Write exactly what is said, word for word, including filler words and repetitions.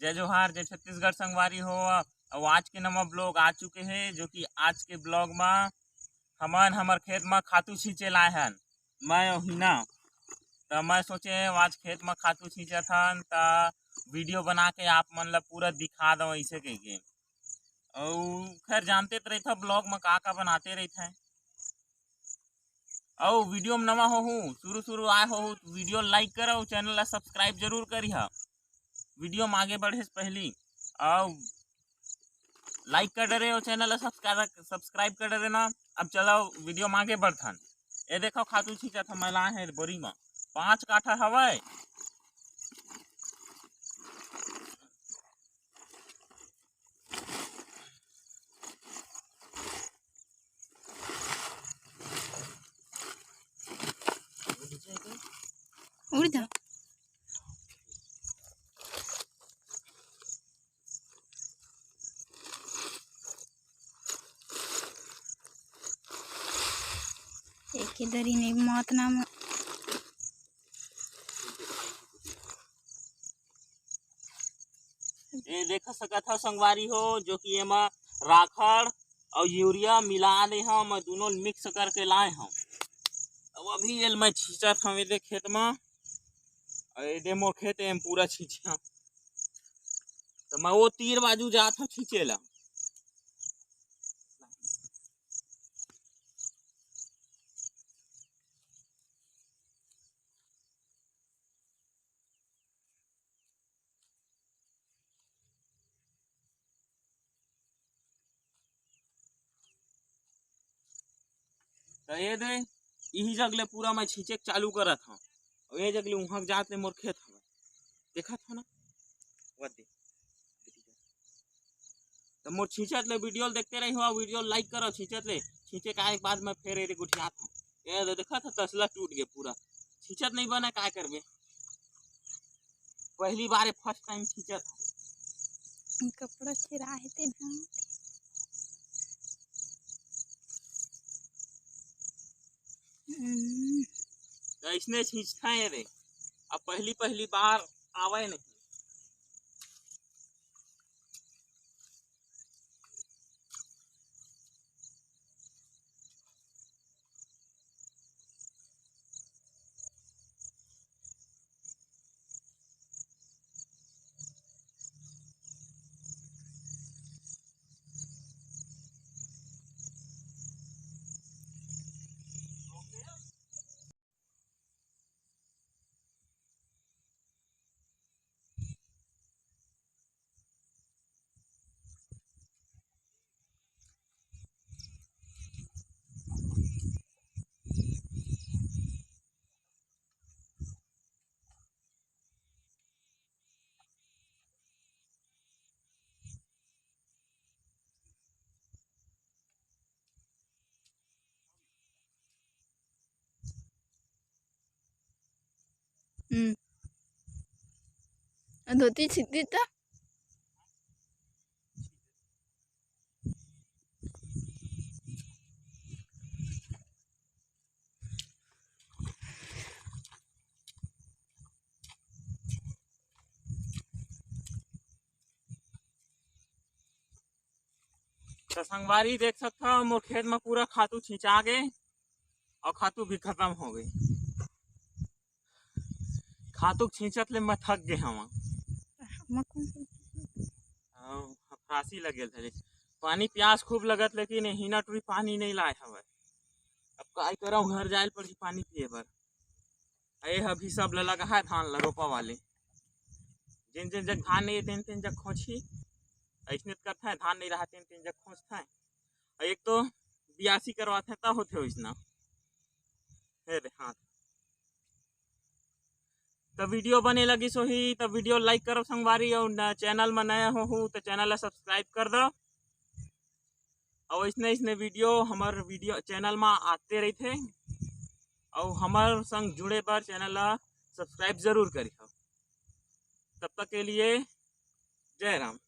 जय जोहार, जय छत्तीसगढ़ संगवारी हो। अउ आज के नवा ब्लॉग आ चुके हे, जो कि आज के ब्लॉग म हमन हमर खेत म खातू छींचे लाए हन, मैं अउ हिना। त मैं सोचे आज खेत म खातू छींचत हन, त वीडियो बना के आप मन ल पूरा दिखा दव ऐसे कहिके। अउ खैर जानते त रहिथव ब्लॉग म का का बनाते रहिथव। अउ वीडियो म नवा होहू, शुरू शुरू आए होहू, त वीडियो लाइक करव, चैनल ला सब्सक्राइब जरूर करिहा। वीडियो म आगे बढ़े से पहली अउ लाइक कर डरे हो, चैनल ला सब्सक्राइब सब्सक्राइब कर डरे ना। अब चलो वीडियो म आगे बढ़थन। ये देखो खातू छींचत हम लाए हैं बोरी म, पाँच काठा हवय। उड़ जा। एक ही दरी में मौत नाम। ये देख सकत हव संगवारी हो, जो कि एमा राखड़ अउ यूरिया मिला दे हव, मैं दुनों ल मिक्स करके लाए हव। अब अभी एल मैं छींचत हव एदे खेत म, अउ एदे मोर खेत एम पूरा छींचे हव। त मैं वो तीर बाजू जात हव छींचे ला। त ये दे, इही जग ले पूरा मैं छींचे के चालू करत हव। अउ ये जग ले उहाँ के जात ले मोर खेत हवय। देखत हव ना? वो दे। त मोर छींचत ले वीडियो ल देखते रही हो, वीडियो ल लाइक करो छींचत ले। छींचे के आए के बाद मैं फेर एदे गोठियात हव। ये दे, देखत हव, तसला टूट गे पूरा। छींचत नहीं बने, काय करबे? पहली बार, फर्स्ट टाइम छींचत हव। कपड़ा चिरा हे तेन ह। हम्म। त अइसने छींचथें रे। अब पहली, पहली बार आवय नहीं। हम्म। धोती छिद्दी त। त संगवारी देख सकथव, मोर खेत म पूरा खातू छिंचा गे अउ खातू भी खतम हो गे। खातू छींचत ले मैं थक गे हवं। अउ हफरासी लगे ल धरे। पानी प्यास खूब लगत, लेकिन हिना टुरी पानी नहीं लाए हवय। अब काय करव, घर जाए ल पड़ही पानी पिए बर। ए अभी सब ल लगा है धान ल रोपा वाले। जेन जेन जग धान नहीं हे, तेन तेन जग खोंचही। अइसने त करथें, धान नहीं रहा, तेन तेन जग खोंचथें। अउ एक तो बियासी करवाथें, त होथे ओइसना। हे रे, हाँ। त वीडियो बने लगिस होही, त वीडियो लाइक करव संगवारी, अउ न-, चैनल म नया होहू, त चैनल ला सब्सक्राइब कर दव। अउ अइसने, अइसने वीडियो हमर वीडियो चैनल म आते रहिथे। अउ हमर संग जुड़े बर चैनल ला सब्सक्राइब जरूर करिहव। तब तक के लिए जय राम।